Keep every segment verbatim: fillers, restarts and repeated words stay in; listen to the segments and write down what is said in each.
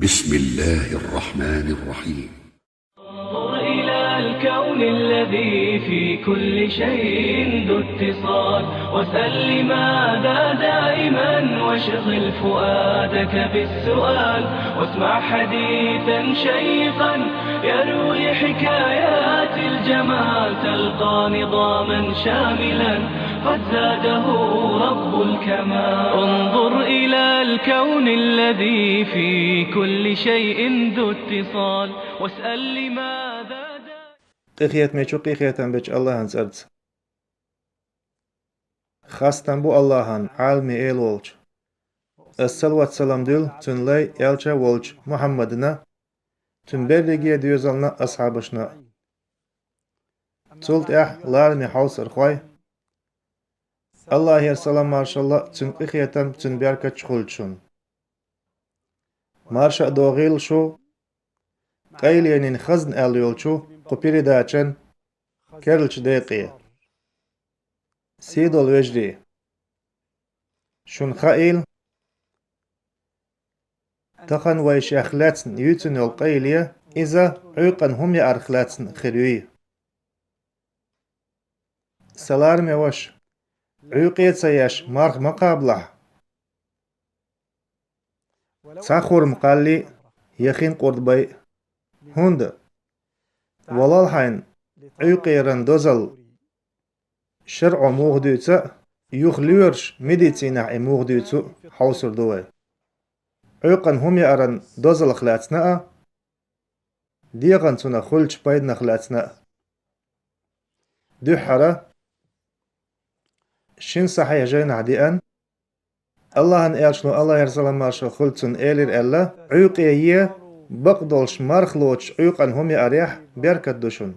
بسم الله الرحمن الرحيم. انظر إلى الكون الذي في كل شيء ذو اتصال، واسأل لماذا دائما، واشغل فؤادك بالسؤال، واسمع حديثا شيقا يروي حكايات الجمال، تلقى نظاما شاملا قد زاده رب الكمال. انظر إلى الكون الذي في كل شيء ذو اتصال، واسأل لماذا. Къинхетамечу къинхетам бечу Аллахьан цӀарца. Хастам бу Аллахьан, Ӏаламийн Эла волчу. Ас салават-салам дуьллу Цуьнан лай, элча а волчу Мухьаммадана, цуьнан берриге доьзална а, асхьабашна а. Цул тӀаьхьа, лараме хьовсархой, Аллахьера салам-маршалла а, Цуьнан къинхетам а, Цуьнан беркат а хуьлда шуна. Марша а догӀийла шу, къайленийн хазна аьлла йолчу кху передачан керлачу декъе. Сий долу вежарий, шуна хаийла, тахана вай шех лаьцна юьйцина йолу къайле, иза Ӏуьйкъана хӀума яарх лаьцна хир юй. Сан лараме ваша, Ӏуьйкъе ца еш марха ма кхабалахь. Цхьа хурма кхаллий а, я хин къурд бай а. ХӀунда? Валал хьайна, Ӏуьйкъеран дозалла шарӀо муха дуьйцу а, юха лоьраш медицинехь и муха дуьйцу а хьовсур ду вай. Ӏуьйкъана хӀума яаран дозаллах лаьцна а, дегӀан цунах хуьлучу пайданах лаьцна а. Дуьххьара, шина сахьихь жайнахь деана, Аллахьан элчано, Аллахьера салам-маршалла хуьлда цунна, элира аьлла: «Ӏуьйкъе е, бакъдолуш марха лоцуш Ӏуьйкъана хӀума яарехь беркат ду шуна».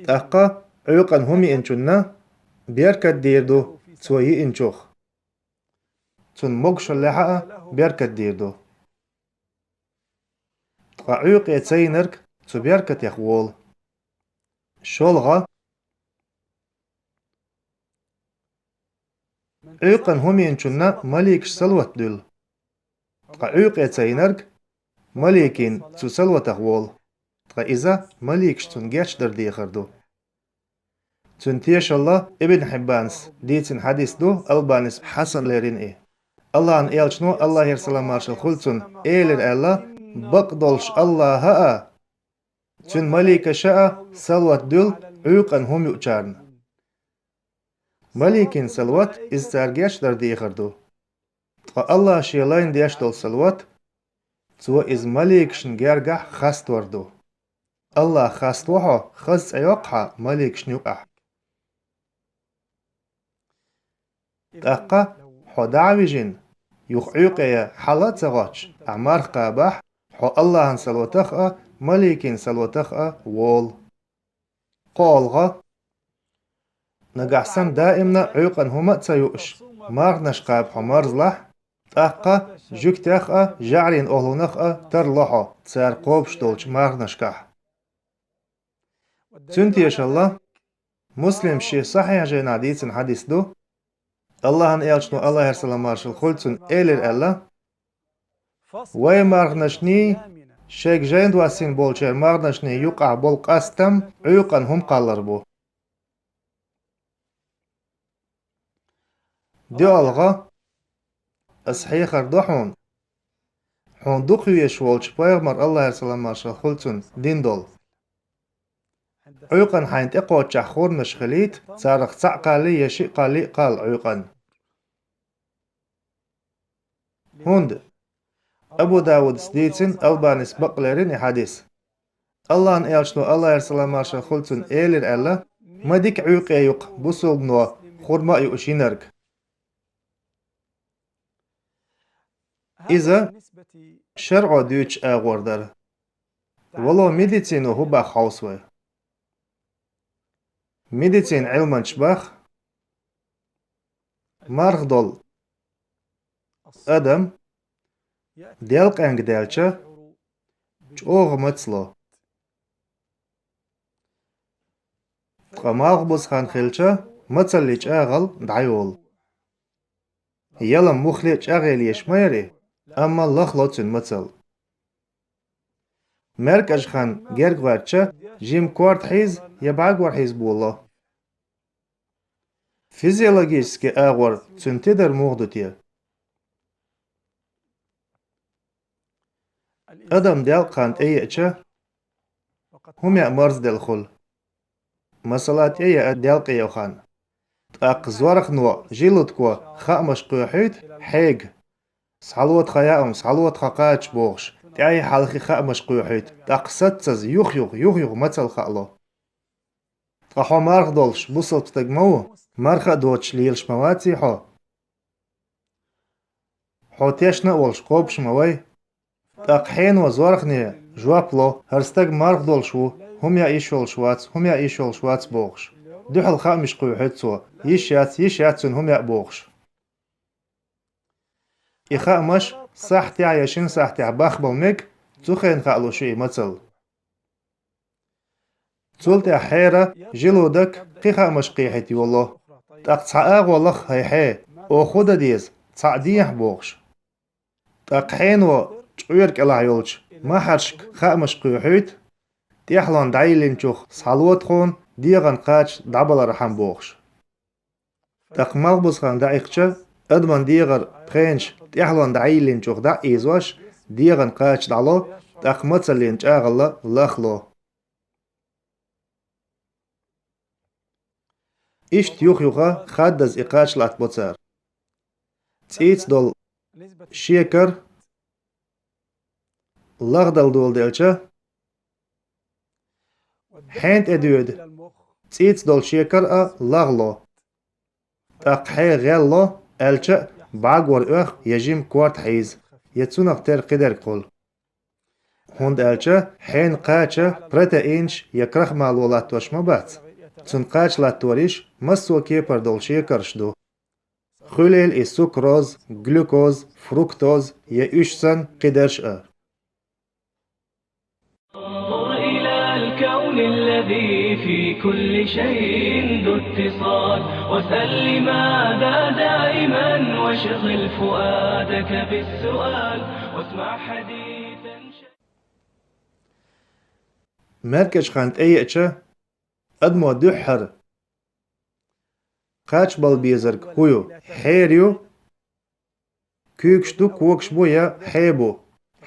ТӀаккха Ӏуьйкъана хӀума йиъначунна беркат дийр ду цо йиъначух. Цунна могушаллехь а беркат дийр ду. Ткъа Ӏуьйкъе ца йинарг цу беркатех волу. ШолгӀа. Ӏуьйкъана хӀума йиъначунна маликаш салават дуьллу. Ткъа Ӏуьйкъе ца йинарг маликийн цу салаватах волу. Ткъа иза маликаш цунна гечдар дехар ду. Цуьнан тешалла Ибн Хьиббанас дийцина хьадис ду, Албанис хьасан лерина и. Аллахьан элчано, Аллахьера салам-маршалла хуьлда цунна, элира аьлла: «Бакъдолуш Аллахьа а, Цуьнан маликаша а салават дуьллу Ӏуьйкъана хӀума юучарна». Маликийн салават иза цара гечдар дехар ду. Ткъа Аллахьа Шен лайна деш долу салават, Цо иза маликашна гергахь хастор ду. Аллахь хаставо хьо, хаза цӀе йоккху хьан маликашна юкъахь. ТӀаккха хьо дӀа а вижина, юха Ӏуьйкъе хьала а ца гӀоттуш, ахь марха кхабахь, хьо Аллахьан салаватах а, маликийн салаватах а волу. КхоалгӀа. Нагахь санна даимна Ӏуьйкъана хӀума а ца юуш, марханаш кхаба хьо марзлахь, тӀаккха жуьгтех а, жаӀарийн охӀлунах а тарло хьо цара кхобуш долчу марханашкахь. Цуьнан тешалла, Муслима шен сахьихь жайнахь дийцина хьадис ду, Аллахьан элчано, Аллахьера салам-маршалла хуьлда цунна, элира аьлла: «Вай марханашний, шайга жайна доссийна болчеран марханашний юкъахь болу къастам Ӏуьйкъана хӀума кхаллар бу». ДоьалгӀа. Аса хьехар до хьуна, хьуна дукха везаш волчу пайхамар, Аллахьера салам-маршалла хуьлда цунна, дина долу. Ӏуьйкъана хьайна тӀекхоччехь хурманаш хилийта, царах цхьаъ кхаллий я шиъ кхаллий а кхалла Ӏуьйкъана. ХӀунда Абу Даудас дийцина, Албанис бакълерина и хьадис. Аллахьан элчано, Аллахьера салам-маршалла хуьлда цунна, элира аьлла: «Ма дика Ӏуьйкъе ю-кх бусулбано хурма а юуш йинарг». Иза шарӀо дуьйцучу агӀор дара. Вало медицино хӀун боху хьовса вай. Медицина Ӏилманчаш боху, марха долу адам делкъенга даьлча, чӀогӀа мацало. Ткъа малхбуза хан хилча, мацаллин чӀагӀал дӀайолу. ялам муххале а чӀагӀъяла езаш ма яр и, амма лахло цуьнан мацалла. МаьркӀажа хан герга гӀоьртича, жима корта хьийза я бӀагора хьийза болало. Физиологически агӀор цуьнан тидар муха ду те? Адам делкъа хан тӀееача, хӀума яа марзделла хуьлу. Масала, тӀееа делкъе йо хан. ТӀаккха зорхано, желудко хаамаш кхоьхьуьйту хьега. Схьалота хан яа хӀума, схьалота хан кхача бохуш, тӀаьхьа-хьалха хаамаш кхоьхьуьйту, тӀаккха саццаза юх-юха, юх-юха мацалла хаало. Ткъа хьо марха долуш бусалба стаг ма ву, марха а доцуш лелаш ма ваций хьо? Хьо тешна а волуш кхобуш ма вай? ТӀаккха хьено, зорхане, жоп ло, хӀара стаг марха долуш ву, хӀума яа йиш йолуш вац, хӀума яа йиш йолуш вац бохуш. Дуьхьал хаамаш кхоьхьуьйту цо, йиш яц, йиш яц цуьнан хӀума яа бохуш. И хаамаш сахьтехь я шина сахьтехь бахбала мега, цу хенахь хаало шу и мацалла. Цул тӀаьхьа хьера, желудок кхин хаамаш кхехьийта йолало. ТӀаккха цхьа агӀо лаха хьайн хье, оха хӀун дан деза, цхьаъ дехьа бохуш. ТӀаккха хьено чкъоьра кӀелахь йолчу махьаршка хаамаш кхоьхьуьйту, тӀаьхьалонна дӀайиллинчух схьало тхуна, дегӀан кхача дӀабалархьама бохуш. ТӀаккха малхбуза хан дӀаихча, адаман дегӀара пхенаш тӀаьхьалонна дӀайиллинчух дӀа а ийзош, дегӀан кхача дӀало, тӀаккха мацаллин чӀагӀалла лахло. Иштта юх-юха хаддаза и кхача латтабо цара. ЦӀийца долу шекар лагӀдала доладелча, хьенан тӀе доьду, цӀийца долу шекар а лагӀло. ТӀаккха хье гӀелло, аьлча а бӀагор оьху я жима корта хьийза, я цунах тера кхидерг хуьлу. ХӀунда аьлча хьенан кхача протеинаш я крахмало латтош ма бац. Цуьнан кхача латториш массо а кепара долу шекарш ду. Хуьлийла и сукроз, глюкоз, фруктоз я уьш санна кхидерш а. انظر إلى الكون الذي في كل شيء ذو اتصال، واسأل لماذا دائما، واشغل فؤادك بالسؤال، واسمع حديثا. МаьркӀажа хан тӀееача, адамо дуьххьара кхача бала безарг хӀун ю? Хьера ю, куьйгаш ду, когаш бу я хье бу?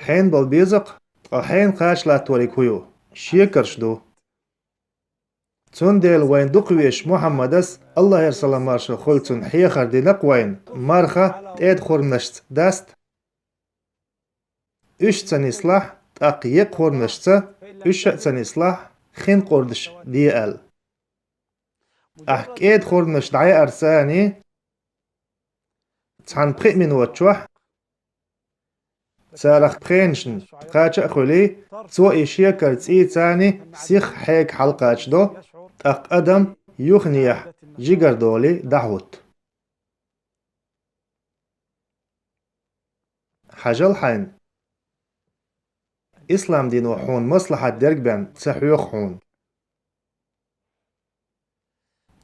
Хьенан бала беза-кх, ткъа хьенан кхача латториг хӀун ю? Шекарш ду. Цундела вайн дукхавезачу Мухьаммадас, АллахӀера салам-маршалла хуьлда цунна, хьехар дина-кх вайна, марха тӀеда хурманашца даста. Уьш ца нислахь, тӀаккха екха хурманашца, уьш а ца нислахь, хин къурдаш де аьлла. Ахь кӀеда хурманаш дӀаяьарца цхьана пхи а минот чохь, царах пхенашна кхача а хуьлий, цо и шекар цӀийца сиха хьега хьалакхачадо, тӀаккха адам юханехьа жигара долий дӀахӀутту. Хьажал хьайна. Ислам дино хьуна маслахьат дерг бен ца хьоьху хьуна.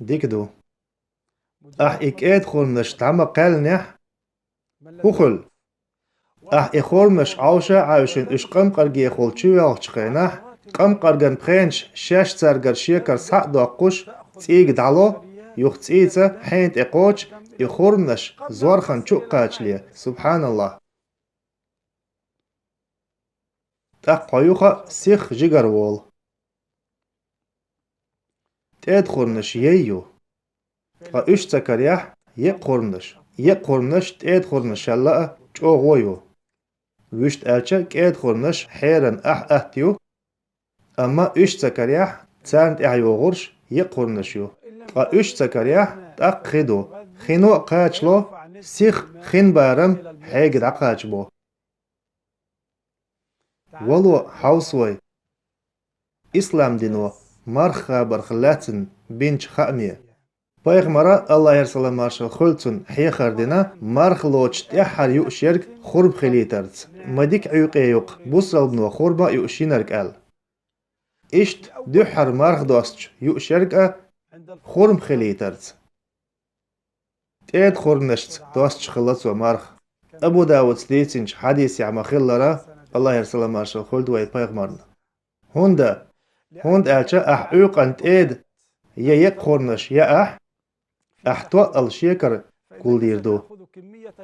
Дика ду. Ахь и кӀеда хурманаш дӀа ма кхаьллинехь, хӀун хуьлу? Ахь и хурманаш Ӏовша а Ӏаьвшина уьш къамкъаргехула чувоьлхучу хенахь, къамкъарган пхенаш шаьш цаьргара шекар схьа а доккхуш, цӀийга дӀало, юха цӀийца хьенан тӀе кхочу, и хурманаш зорхана чу а кхачале, субхьаналлахӀ. ТӀаккха хьо юха а сиха жигара волу. ТӀеда хурманаш яй ю. Ткъа уьш ца карехь, екха хурманаш. Екха хурманаш тӀеда хурманашалла а чӀогӀо ю. Вуьшта аьлча, кӀеда хурманаш хьеран ахь атта ю, амма уьш ца карехь, царна тӀаьхьа йогӀурш екха хурманаш ю. Ткъа уьш ца карехь, тӀаккха хи ду. Хино а кхачало, сиха хин барам хьега дӀакхачабо. Вало, хьовса вай. Ислам дино марха кхабарх лаьцна бинчу хааме. Пайхамара, АллахӀера салам-маршалла хуьлда цунна, хьехар дина марха лоцуш тӀаьххьара юуш ерг хурма хилийтарца. Ма дика Ӏуьйкъе ю-кх бусалбано хурма а юуш йинарг аьлла. Иштта дуьххьара марха достуш юуш ерг а хурма хилийтарца. тӀеда хурманашца достуш хилла цо марха. Абу Дауда дийцинчу хьадисехь ма-хиллара, Аллахьера салам-маршалла хуьлда вайн пайхамарна. ХӀунда? ХӀунда аьлча ахь Ӏуьйкъана тӀеда я еккъа хурманаш яахь, ахь тоъал шекар гулдийр ду.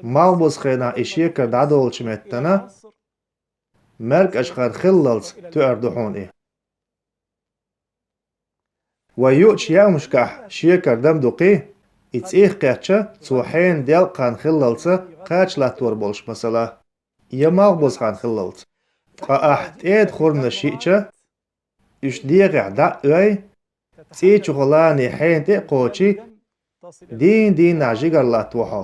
Малхбузу хенахь и шекар дӀадолучу меттана маьркӀажа хан хиллалц тоьар ду хьуна и. Вай юучу яамашкахь шекар дам ду кхин, и цӀийх кхетча, цо хьенан делкъа хан хиллалца кхача латтор болуш масала, я малхбузу хан хиллалца. Ткъа ахь тӀеда хурманаш йиъча, уьш дегӀехь дӀа а оьй, цӀий чухула хьенан тӀе а кхочий, дийна-дийнахь жигара латтаво хьо.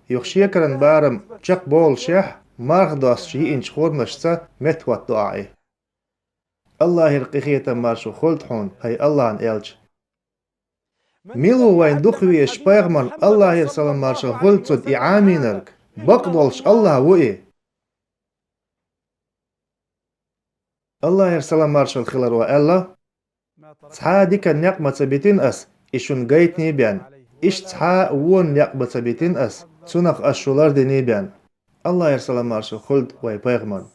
Юха шекаран барам чекхболушехь, марха достуш йиъначу хурманашца меттахӀоттадо ахь и. Аллахьера къинхетам-маршалла хуьлда хьуна, хӀай Аллахьан элча. Мила ву вайн дукхавезачу пайхамарна, Аллахьера салам-маршалла хуьлда цунна, и Ӏамийнарг? Бакъдолуш Аллахь ву и. Аллахьера салам-маршалла хилархо аьлла: «Цхьа а дикан некъ ма ца битина ас, и шуна гайтиний бен, иштта цхьа а вонан некъ ма ца битина ас, цунах ас шу лардиний бен». Аллахьера салам-маршалла хуьлда вайн пайхамарна.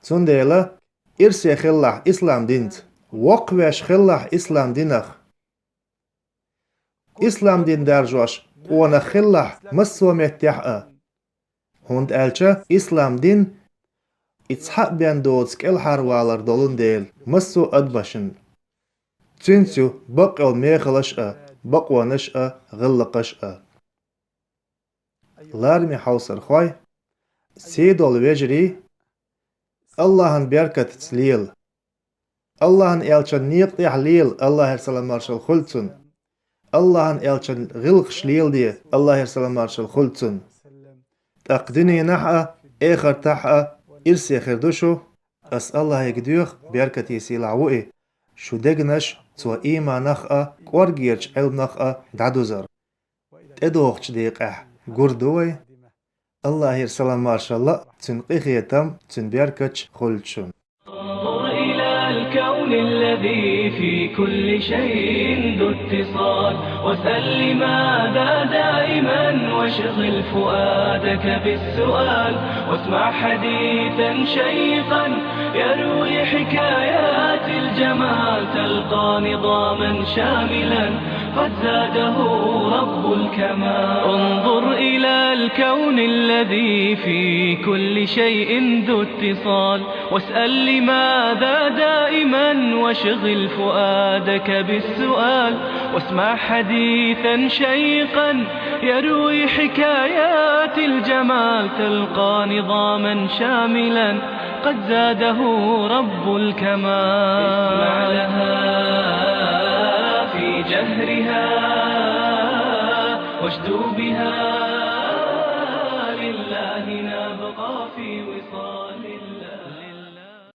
Цундела ирсе хилалахь ислам динца, воккхавеш хилалахь ислам динах. Ислам дин даржош къонах хилалахь массо а меттехь а. ХӀунда аьлча ислам дин и цхьаъ бен доцу кӀелхьарвалар долун дела массо а адамашна. Цуьнца ю бакъйолу мехалаш а, бакъонаш а, гӀиллакхаш а. Лараме хьовсархой, сий долу вежарий, Аллахьан беркатца лела. Аллахьан элчан некъа тӀехь лела, Аллахьера салам-маршалла хуьлда цунна. Аллахьан элчан гӀиллакхаш леладе, Аллахьера салам-маршалла хуьлда цунна. ТӀаккха дуьненахь а, эхартахь а ирсе хир ду шу, ас Аллахьига доьху, беркате сийлахь ву и, шу дегнаш цо ийманах а, кӀоргерчу Ӏилманах а дӀадузар. ТӀедогӀучу декъехь гур ду вай. Аллахьера салам-маршалла а, цуьнан къинхетам, цуьнан беркаташ хуьлда шуна. انظر إلى الكون الذي في كل شيء ذو اتصال، واسأل لماذا دائما، واشغل فؤادك بالسؤال، واسمع حديثا شيقا يروي حكايات الجمال، تلقى نظاما شاملا قد زاده رب الكمال. انظر إلى الكون الذي في كل شيء ذو اتصال، واسأل لماذا دائما، واشغل فؤادك بالسؤال، واسمع حديثا شيقا يروي حكايات الجمال، تلقى نظاما شاملا قد زاده رب الكمال. اسمع لها في جهرها، واشدو بها، لله نبقى في وصال.